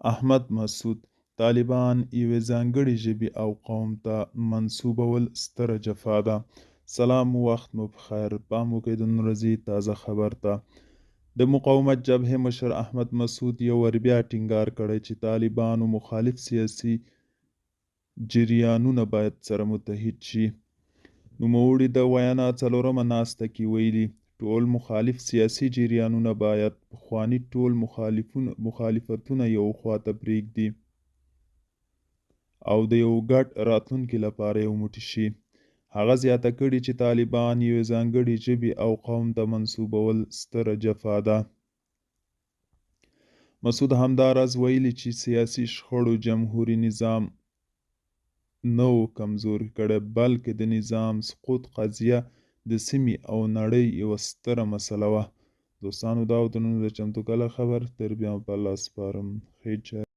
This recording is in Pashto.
احمد مسعود، طالبان یوې ځانګړې ژبې او قوم ته منسوبول ستره جفا ده. سلام وخت مو په خیر. پام وکړئ د نن ورځې تازه خبر ته. د مقاومت جبهې مشر احمد مسعود یو وار بیا ټینګار کړی چې طالبانو مخالف سیاسي جریانونه باید سره متحد شي. نوموړي د ویانا څلورمه ناسته کې ویلي، ټول مخالف سیاسي جریانونه باید پخواني ټول مخالفتونه یو خوا ته پرېږدي او د یو ګډ راتلونکي لپاره یو موټی شي. هغه زیاته کړې چې طالبان یوې ځانګړې ژبې او قوم ته منسوبول ستره جفا ده. مسعود همداراز ویلي چې سیاسي شخړو جمهوري نظام نه و کمزوری کړی، بلکې د نظام سقوط قضیه د سیمې او نړۍ یوه ستره مسله وه. دوستانو دا و د نن د چمتو کله خبر تر بیا مو په الله سپارم. ښې چارې.